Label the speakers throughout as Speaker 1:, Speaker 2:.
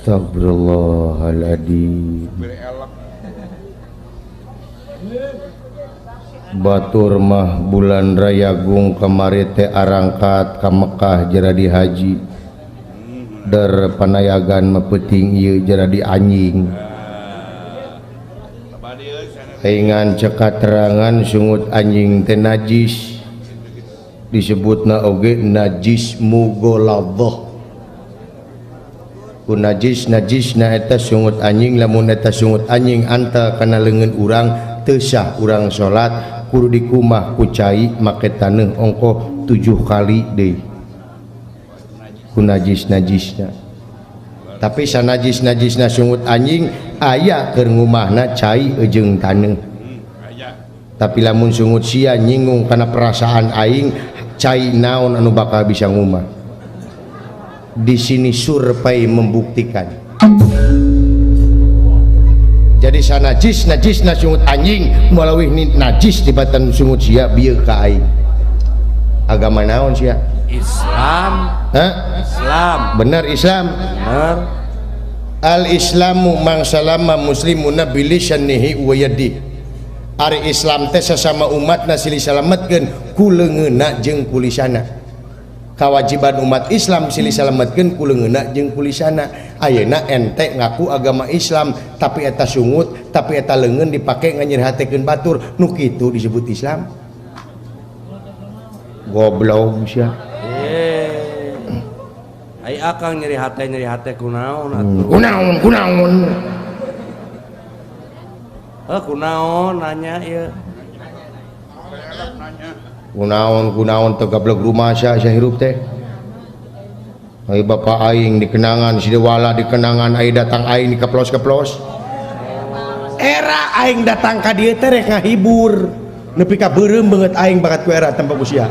Speaker 1: Astagfirullahaladzim. Batur mah bulan Rayagung kamari teh arangkat ka Mekah jaradi haji. Der panayagan mah peuting ieu jaradi anjing. Ingan cek katerangan sungut anjing teh najis. Disebutna oge najis mughaladzah. Ku najis najisna eta sungut anjing, lamun eta sungut anjing anta kana leungeun urang teu sah urang salat, kudu dikumah ku cai make taneuh ongkoh 7 kali deui. Ku najis najisna. Tapi sanajis najisna sungut anjing aya keur ngumahna cai jeung taneuh. Tapi lamun sungut sia nyinggung kana perasaan aing, cai naon anu bakal bisa ngumah. Di sini survei membuktikan. Jadi sanajis najisna sungut anjing malawih najis tibatan sungut sia bieu ka aing. Agama naon sia?
Speaker 2: Islam.
Speaker 1: Hah?
Speaker 2: Islam.
Speaker 1: Benar Islam?
Speaker 2: Benar.
Speaker 1: Al Islamu mang salama muslimuna bilisanihi wa yadihi. Ari Islam teh sesama umatna silih salametkeun ku leungeunna jeung ku lisana. Kawajiban umat Islam silih salametkeun ku leungeunna jeung ku lisana. Ayeuna ente ngaku agama Islam tapi eta sungut, tapi eta leungeun dipake nganyerihatekeun batur, nu kitu disebut Islam. Goblok sia.
Speaker 2: Ai akang nyeri hate kunaon atuh?
Speaker 1: Kunaon, kunaon?
Speaker 2: Heuh, kunaon nanya ieu.
Speaker 1: Kunaon, kunaon teu gablek rumah sia hirup teh. Ai bapa aing dikenangan si Dewala dikenangan ai datang aing dikeplos-keplos. Era aing datang ka dieu teh rek ngahibur. Nepi ka beureum beungeut aing bakat ku era tempat usia.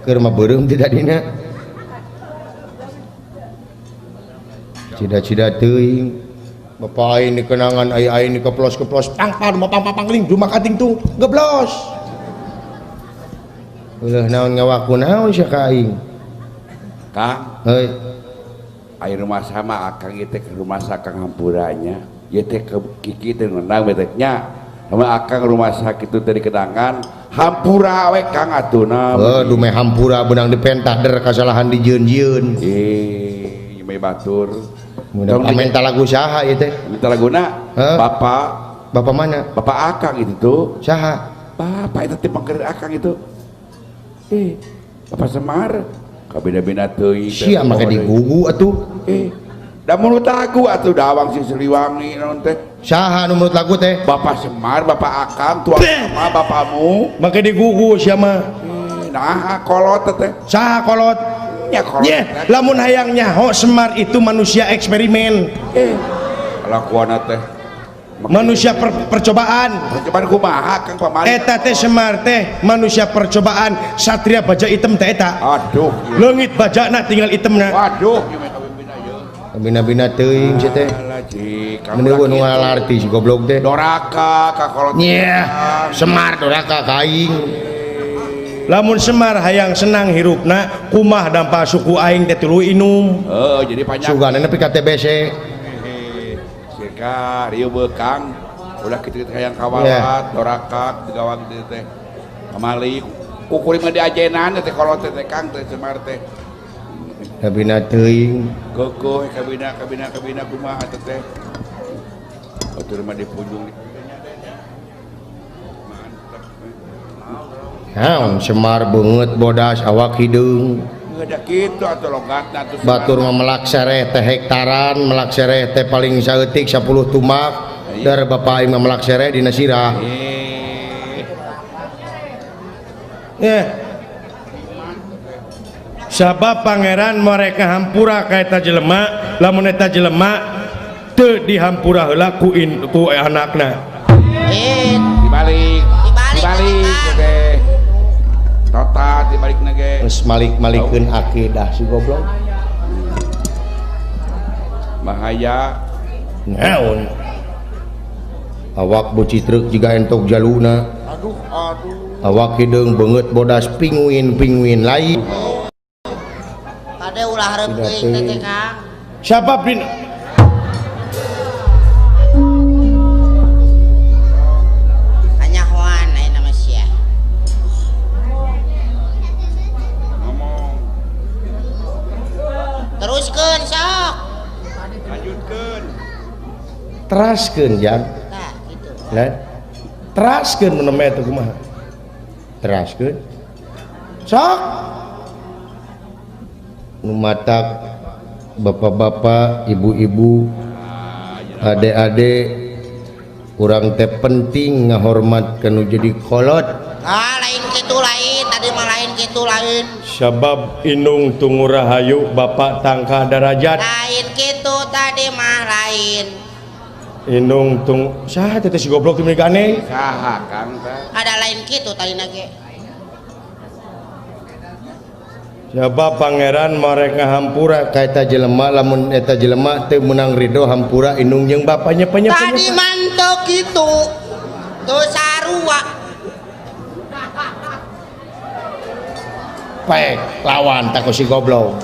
Speaker 1: Keur mah beureum teh tadina. Cida-cida teuing. Bapa aing dikenangan ai aing dikeplos-keplos pang pang pang pang pang ling rumah kating tung geblos. Uleuh naon ngawaku naon sia ka aing.
Speaker 3: Kang,
Speaker 1: heuy.
Speaker 3: Ai rumah sama akang ieu teh ke rumah sakang hampuranya. Ieu teh ke kiki teh ngendang teh nya. Sama akang rumah sakit itu teh dikenangan hampura we Kang atuh na.
Speaker 1: Heuh, dumeh hampura beunang dipentah der kasalahan dijieun-jieun.
Speaker 3: Eh, nyemeh batur.
Speaker 1: Minta lagu saha ieu teh?
Speaker 3: Minta laguna?
Speaker 1: Heuh.
Speaker 3: Bapak.
Speaker 1: Bapak mana?
Speaker 3: Bapak akang itu tuh.
Speaker 1: Saha?
Speaker 3: Bapak itu teh pangger akang itu. Eh, Bapak Semar. Kabina-bina teuing.
Speaker 1: Sia make digugu atuh.
Speaker 3: Eh, da mulut lagu atuh dawang si Siliwangi naon teh?
Speaker 1: Saha nu mulut lagu teh?
Speaker 3: Bapak Semar, Bapak Akang, tuang sama bapakmu.
Speaker 1: Make digugu sia mah.
Speaker 3: Eh, nah kolot teh.
Speaker 1: Saha kolot?
Speaker 3: Nya kolot.
Speaker 1: Nyeh, lamun hayang nyaho Semar itu manusia eksperimen.
Speaker 3: Eh, kalakuanna teh.
Speaker 1: Manusia percobaan.
Speaker 3: Percobaan kumaha Kang pamali?
Speaker 1: Eta teh Semar teh manusia percobaan, satria baja hitam teh eta.
Speaker 3: Aduh.
Speaker 1: Leungit bajana tinggal hitamna.
Speaker 3: Waduh, ieu mah kabina ieu.
Speaker 1: Kabina-bina teuing sia teh.
Speaker 3: Alah, cik, kamu
Speaker 1: Mendeuweun nu
Speaker 3: lagi
Speaker 1: ngalarti si goblok teh.
Speaker 3: Doraka ka kolot.
Speaker 1: Nyeh, Semar doraka ka aing. Lamun Semar hayang senang hirupna, kumah dampa suku aing teh tuluy inum.
Speaker 3: Heeh, jadi panjang.
Speaker 1: Sugana nepi ka TBC.
Speaker 3: Sirka rieu beukang ulah kitu-kitu hayang kawalat, doraka digawang teh teh. Pamali kukuring mah diajenan teh kolot teh Kang teh Semar teh.
Speaker 1: Kabina teuing.
Speaker 3: Gogoh kabina kabina kabina kumaha teh teh. Batur mah dipunjung.
Speaker 1: Naon Semar beungeut bodas awak hideung.
Speaker 3: Ada kitu atuh logatna atuh.
Speaker 1: Batur mah melak sereh teh hektaran, melak sereh teh paling saeutik 10 tumak. Dar bapa aing mah melak sereh dina sirah.
Speaker 3: Eh.
Speaker 1: Sabab pangeran mereka hampura ka eta jelema, lamun eta jelema teu dihampura heula ku ku anakna.
Speaker 3: Dibalik. Dibalik teh. Total dibalik nage.
Speaker 1: Geus malik-malikeun akidah si goblok.
Speaker 3: Bahaya.
Speaker 1: Naon? Awak beuci truk jiga entok jaluna.
Speaker 3: Aduh, aduh.
Speaker 1: Awak hideung beungeut bodas pinguin-pinguin lain.
Speaker 4: Kade ulah hareup teuing teh Kang.
Speaker 1: Siapa bin
Speaker 4: Kanyahoan aya nama sia.
Speaker 3: Ngomong.
Speaker 4: Teruskeun sok.
Speaker 3: Lanjutkeun.
Speaker 1: Teraskeun jang.
Speaker 4: Tah kitu.
Speaker 1: Lah. Teraskeun mun nembe teh kumaha? Teraskeun. Sok. Nu matak bapak-bapak, ibu-ibu, adik-adik urang teh penting ngahormat ka nu jadi kolot.
Speaker 4: Ah lain kitu lain, tadi mah lain kitu lain.
Speaker 1: Sabab indung tungu rahayu bapak tangka darajat.
Speaker 4: Lain kitu tadi mah lain.
Speaker 1: Indung tung saha teh si goblok teh meuni aneh.
Speaker 3: Saha Kang teh?
Speaker 4: Ada lain kitu tadi nage.
Speaker 1: Sabab pangeran marek ngahampura ka eta jelema lamun eta jelema teu meunang ridho hampura indung jeung bapanya panya.
Speaker 4: Tadi manteu kitu. Teu sarua.
Speaker 1: Paek lawan tak ku si goblok.